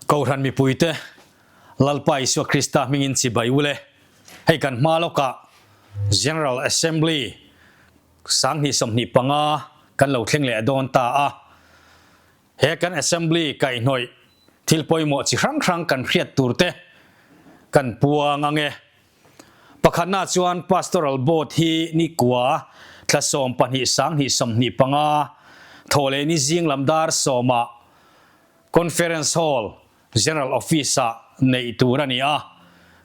Kohhran mipuite, Lalpa Isua Krista hmingin chibai ule. Hei kan hma lawkah General Assembly 2025 kan lo thleng leh dawn ta a. He kan Assembly kaihhnawih thil pawimawh chi hrang hrang kan hriat turte kan puang ange. Pakhatna chuan Pastoral Board hi ni kua thla 12 2025 thawh leh ni zing lam dar sawmah Conference Hall, General Office-ah neih tur a ni a.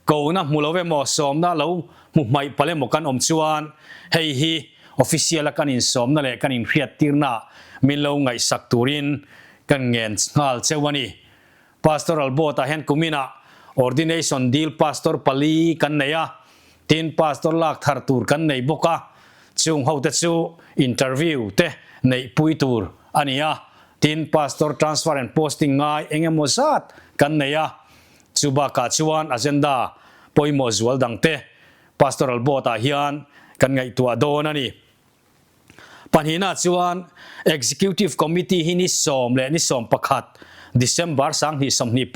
Kohna hmu lo emaw sawmna lo hmu hmaih palh emaw kan awm chuan hei hi official-a kan insawmna leh kan inhriattirna min lo ngaihsak turin kan ngen nghal cheu a ni. Pastoral Board-ah hian kuminah Ordination dil Pastor pali kan nei a, tin Pastor lak thar tur kan nei bawk a, chung hote chu interview te neihpui tur a ni a, tin Pastor transfer and posting ngai eng emaw zat kan nei a, chu bakah chuan agenda pawimawh zual dangte Pastoral Board-ah hian kan ngaihtuah dawn a ni. Pahnihna chuan Executive Committee hi ni sawm leh ni 11 December 2025,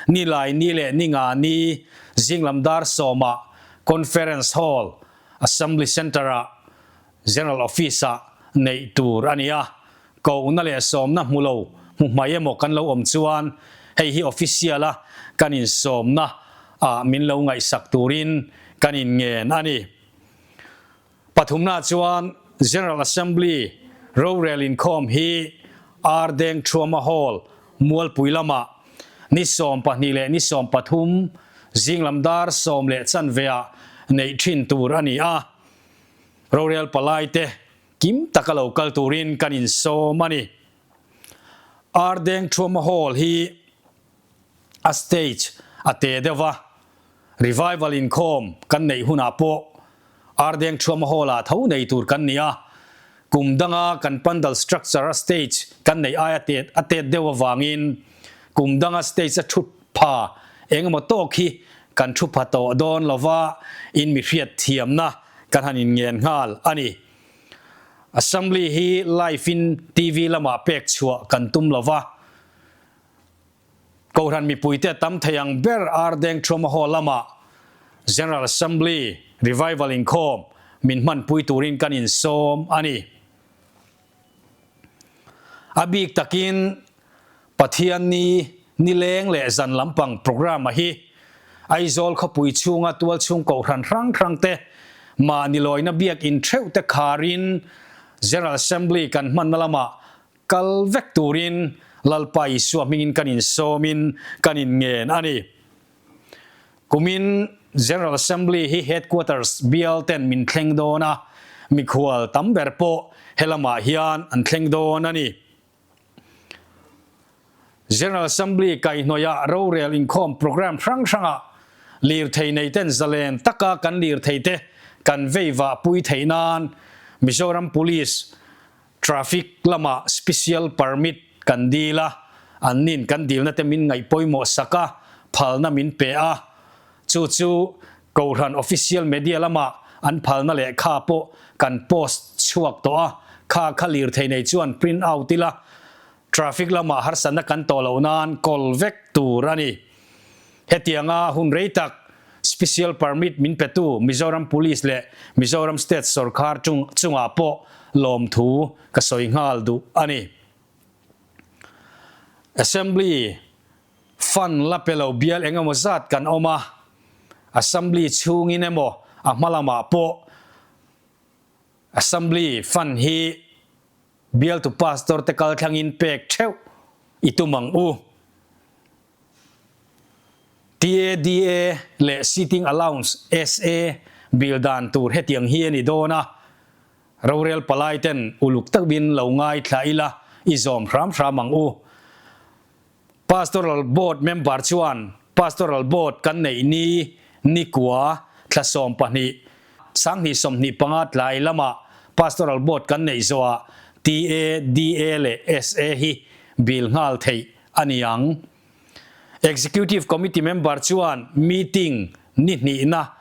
Nilai ni leh ni nga ni zinglam dar sawmah Conference Hall, Assembly Centre-ah General Office-ah neih tur a ni a. Kohna leh sawmna hmu lo hmu hmai emaw kan lo awm chuan hei hi official-a kan insawmna ah min lo ngaihsak turin kan inngen a ni. Pathumna chuan General Assembly rorel inkhawm hi Ardeng Thuama Hall, Mualpui lamah ni 12 leh ni 13 zinglam dar sawm leh chanveah neih thin tur a ni a. Rorel palaite kim taka lo kal turin kan insawm a ni. Ardeng Thuama Hall hi a stage a te deuh va, revival inkhawm kan neih hunah pawh Ardeng Thuama Hall-ah tho nei tur kan ni a, kum danga kan pandal structure a stage kan neih aia tet a tet deuh avangin kum danga stage a thu pha engemaw tawk hi kan thu pha tawh dawn lova in mi hriat thiamna kan han inngen nghal a ni. Assembly hi live in TV lamah pek chhuah kan tum lova. Kohhran mipuite tam thei ang ber Ardeng Trauma Hall lamah General Assembly Revival inkhawm min hmanpui turin kan insawm a ni. A bik takin Pathian ni nileng leh zan lampang programme-a hi Aizawl khawpui chhunga tualchhung kohhran hrang hrangte mahni lawina biakinn theuhte kharin General Assembly kan hmanna lamah Kal vek turin Lalpa Isua hmingin kan insawmin kan inngen a ni. Kumin General Assembly hi Headquarters bial ten min thleng dawn a, mikhual tam ber pawh helamah hian an thleng dawn a ni. General Assembly kaihhnawihah rorel inkhawm programme hrang hrangah lirthei nei ten zalen taka kan lirthei te kan veivah pui theih nan Mizoram Police Traffic lamah special permit kan dil a, an nin kan dilna te min ngaih pawimawh sak a, phalna min pe a. Chu chu Kohhran official media lamah an phalna lehkha pawh kan post chhuak tawh a, kha kha lirthei nei chuan print out ila, traffic lamah harsatna kan tawh loh nan kawl vek tur a ni. Hetianga hun rei tak Special Permit min petu Mizoram Police leh Mizoram State sawrkhar chungah pawh lawmthu ka sawi nghal duh a ni. Assembly Fund la pe lo bial eng emaw zat kan awm a, Assembly chhungin emaw a hma lamah pawh Assembly Fund hi bialtu Pastor te kalthlangin pek theuh i tum ang u. TADA leh Seating Allowance, SA, bill dan tur hetiang hi a ni dawn a, rorel palai ten uluk takin lo ngaithla ila i zawm hram hram ang u. Pastoral Board member chuan Pastoral Board kan neih ni nikua thla 12 2025 tlai lamah Pastoral Board kan neih zawhah TADA leh SA hi bill nghal theih a ni ang. Executive Committee member chuan meeting ni hnihna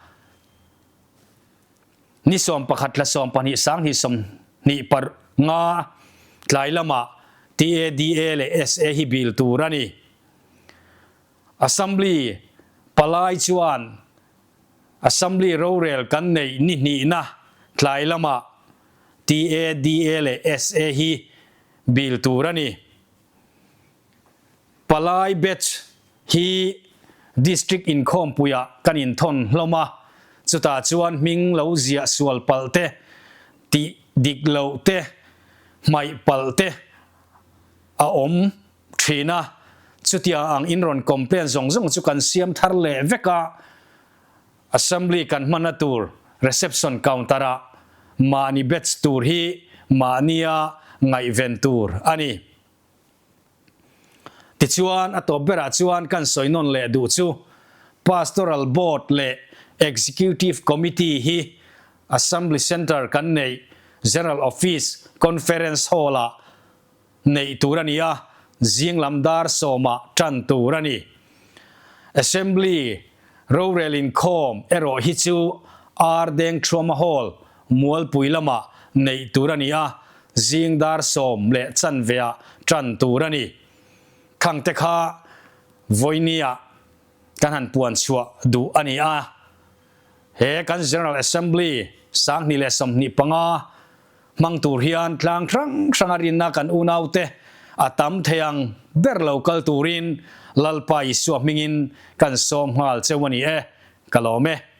ni 11 thla 12 2025 tlai lamah TADA leh SA hi bil tur a ni. Assembly palai chuan Assembly rorel kan neih ni hnihna tlai lamah TA, DA leh SA hi bil tur a ni. Palai batch hi District inkhawmpuiah kan inthawn hlawm a, chutah chuan hming lo ziah sual palh te, tih dik loh te, hmaih palh te a awm thin a, chutiang ang in rawn complain zawng zawng chu kan siam thar leh vek a, Assembly kan hmanna tur reception counter ah mahni batch tur hi mahnia ngaihven tur a ni. Tichuan, a tawp berah chuan kan sawi nawn leh duh chu Pastoral Board leh Executive Committee hi Assembly Centre kan neih General Office Conference Hall-ah neih tur a ni a, zing lam dar sawmah tan tur a ni. Assembly rorel inkhawm erawh hi chu Ar Dengthuama Hall Mualpui lamah neih tur a ni a, zing dar sawm leh chanveah tan tur a ni. Khangte kha vawinia kan han puan chhuah duh a ni a. He kan General Assembly 2025 hmang tur hian tlang hrang hranga rinna kan unaute a tam thei ang ber lo kal turin Lalpa Isua hmingin kan sawm nghal cheu a ni e. Ka lawm e.